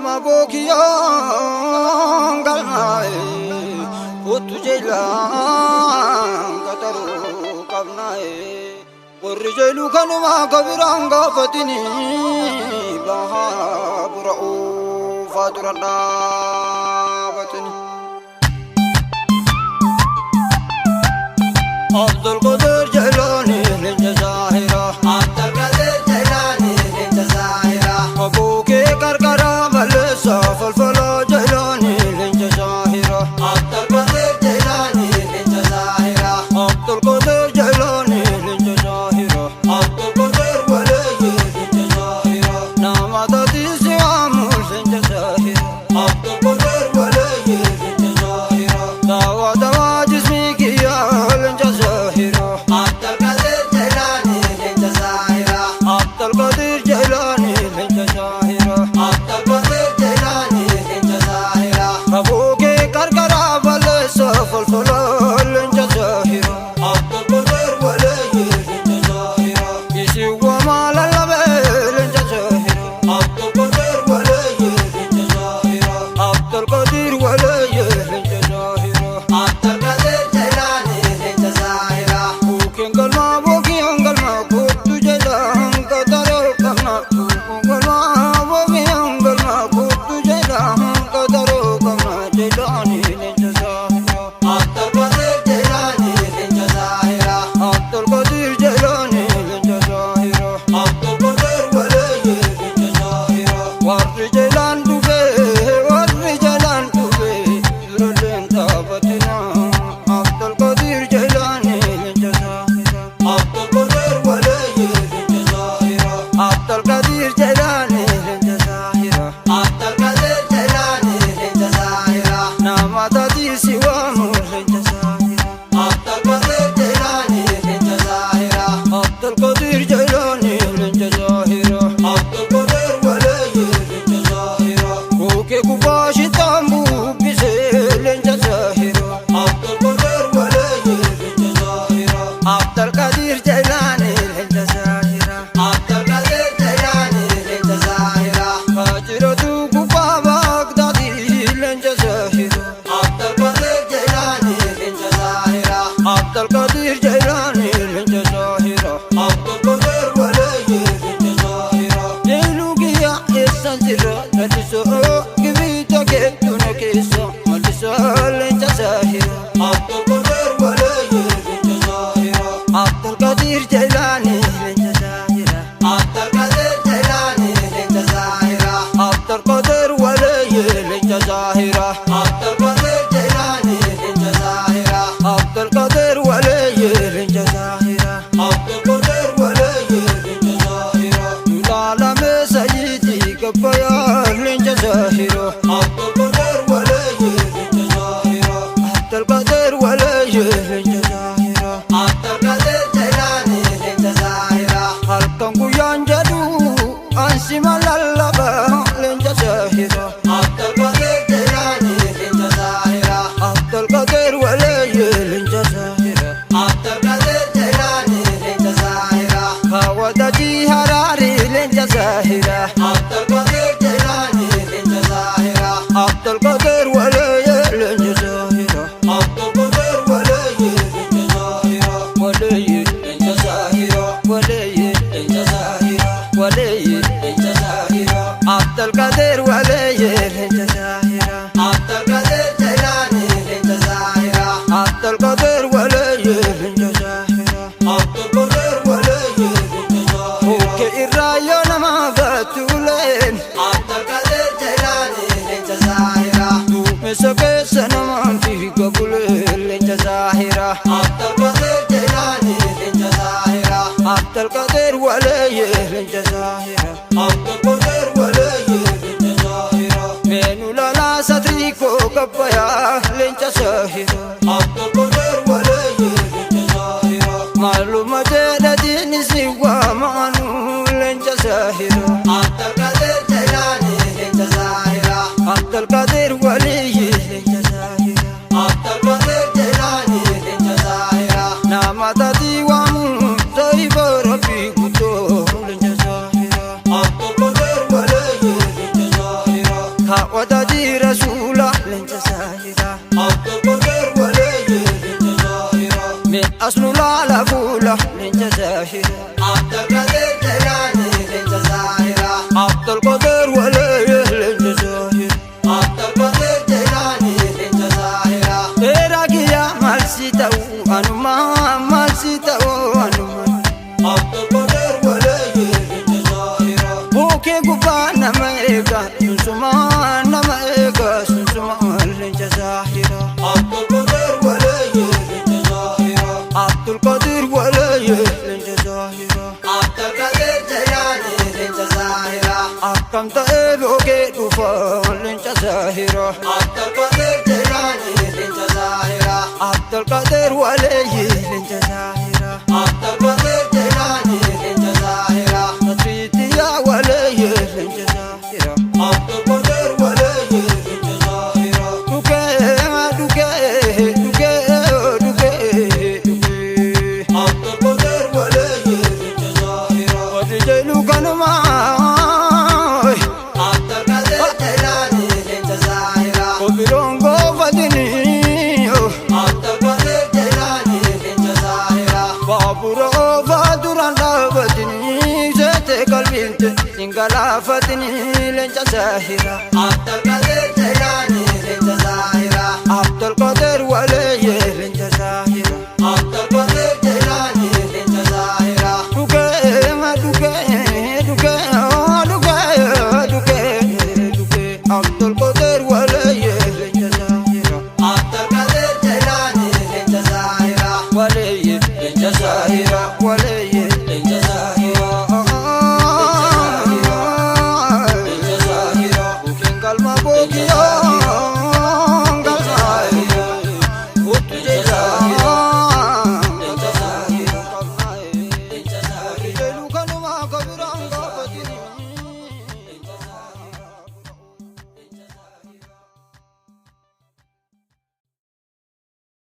Galma bookiyaan galmaa'e kottu jeelaan qaxaruu qabnaa'e. Warri jeelu kanumaa kabiraan gaafatini bahaa bura'uu faatura dhaabatini. Abdul Qadir Jailani leenca zaahira. Abdul Qadir Jailani leenca zaahira. Abuukee qarqara balleessa falfala Jailani leenca zaahira. Abdul Qadir Jailani leenca zaahira. Abdul Qadir Jailani leenca zaahira. Abdul Qadir waliyyi leenca zaahira. Nama taatisi waamu leenca zaahira. Abdul Qadir waliyyi leenca zaahira. Dawaa dawaa jismii kiyyaa leenca zaahira. Abdul Qadir Jailani leenca zaahira. Abdul Qadir Jailani leenca zaahira. Abdul Qadir Jailani leenca zaahira. Abuukee qarqara balleessa falfala leenca zaahira. Abdul Qadir waliyyi leenca zaahira. Isin wamaa lallabee leenca zaahira. Abdul Qadir waliyyi leenca zaahira. Abdul Qadir waliyyi leenca zaahira. Abdul Qadir Jailani leenca zaahira. Buukeen galmaa bookiyaan galmaa kottu jalaan qaxaroo qabna. Buukeen galmaa bookiyaan galmaa kottu jalaan qaxaroo qabna. Jaalaani leenca zaahira. Abdul Qadir Jailani leenca zaahira. Abdul Qadir Jaalaani leenca zaahira. Abdul Qadir waliyyi leenca zaahira. Warri jalaan dhufee warri jalaan dhufee duralleen dhaabatina. Abdul Qadir Jaalaani leenca zaahira. Abdul Qadir waliyyi leenca zaahira. Abdul Qadir Jaalaani leenca zaahira. Abdul Qadir Jailani leenca zaahira. Nama taatisi waamu leenca zaahira. Abdul Qadir Jailani leenca zaahira. Abdul Qadir Jaalaani leenca zaahira. Abdul Qadir waliyyi leenca zaahira. Kookee gubbaa shitaan bubbisee leenca zaahira. Abdul Qadir waliyyi leenca zaahira. Abdul Qadir Jaalaani leenca zaahira. Abdul Qadir Jailani leenca zaahira. Hajiratu gubbaa Baagdaadii leenca zaahira. Abdul Qadir Jailani leenca zaahira. Abdul Qadir Jaalaani leenca zaahira. Abdul Qadir waliyyi leenca zaahira. Jeeluu kiyya eessaan jira lallisoo gibiita keettu na keessa mallisoo leenca zaahira. Abdul Qadir waliyyi leenca zaahira. Abdul Qadir Jaalaani leenca zaahira. Abdul Qadir Jailani leenca zaahira. Abdul Qadir waliyyi leenca zaahira. Abdul Qadir Jailani leenca zaahira. Abdul Qadir waliyyi leenca zaahira. Abdul Qadir waliyyi leenca zaahira. Laalame sayyidii gabbayaa leenca zaahira. Abdul Qadir waliyyi leenca zaahira. Abdul Qadir waliyyi leenca zaahira. Abdul Qadir Jailani leenca zaahira. Halkan guyyaan jedhu ansima lallaba leenca zaahira. Abdul Qadir Jailani leenca zaahira. Abdul Qadir waliyyi leenca zaahira. Abdul Qadir Jailani leenca zaahira. Hawadatii haraari leenca zaahira. Abdul Qadir Jailani leenca zaahira. Abdul Qadir waliyyi leenca zaahira. Abdul Qadir waliyyi leenca zaahira. Waliyyi Leenca zaahira. waliyyi Leenca zaahira. waliyyi Leenca zaahira. Abdul Qadir waliyyi leenca zaahira. Abdul Qadir Jailani leenca zaahira. Abdul Qadir waliyyi leenca zaahira. Abdul Qadir waliyyi leenca zaahira. Mukke irraa yoo nama baatuuleen Abdul Qadir Jailani leenca zaahira. duumessa keessa namaan fiiga bulee leenca zaahira. Abdul Qadir Jailani leenca zaahira. Abdul Qadir waliyyi leenca zaahira. Abdul Qadir waliyyi leenca zaahira. Meenu lalaa satrii koo gabbayaa leenca zaahira. Abdul Qadir waliyyi leenca zaahira. Maaluma jedha diinni si waamaanu leenca zaahira. Abdul Qadir Jailani leenca zaahira. Abdul Qadir waliyyi leenca zaahira. Abdul Qadir Jailani leenca zaahira. Nama taati waamu zaayiba rabbii guddoo leenca zaahira. Abdul Qadir waliyyi leenca zaahira. Leenca Zaahira. Abdulqaadir Jaylaani leenca Zaahira. Abdulqaadir Walee Leenca Zaahira. Abdulqaadir Jaylaani leenca Zaahira. Dheeraa kiyyaa maal si ta'u anumaa maal si ta'u anumaa. Abdulqaadir Walee leenca Zaahira. Buukee gubbaa nama eega sunsumaa nama eega sunsumaa Leenca Zaahira. Abdulqaadir Walee leenca Zaahira. Abdulqaadir Walee Leenca Zaahira. Abdulqaadir Jaylaani leenca Zaahira. Akkam ta'ee bookee dhufa Leenca Zaahira. Abdulqaadir Jaylaani leenca Zaahira. Abdulqaadir Walee Leenca Zaahira. Abdulqaadir Jaylaani leenca Zaahira. Nasriitiyaa Walee Leenca Zaahira. Abdulqaadir Walee leenca Zaahira. Dhukee dhukee dhukee dhukee dhukee. Abdulqaadir Walee leenca Zaahira. Warri jeelu kanumaa. Abdulqaadir Jaylaani leenca Zaahira. Obiroon goofatini. Abdulqaadir Jaylaani leenca Zaahira. Baabura oofaa duraan dhaabatini. Seete qalbiinte singalaafatini Leenca Zaahira. Abdulqaadir Jaylaani leenca Zaahira. Abdulqaadir Walee Leenca Zaahira. Abdulqaadir Jaylaani leenca Zaahira. Dhukee dhukee dhukee dhukee dhukee dhukee. Abdulqaadir Walee Leenca Zaahira. Abdulqaadir Jaylaani leenca Zaahira. Walee Leenca Zaahira. Walee. Leenca Zaahira. Leenca Zaahira. Bukiin galma bookiyaa.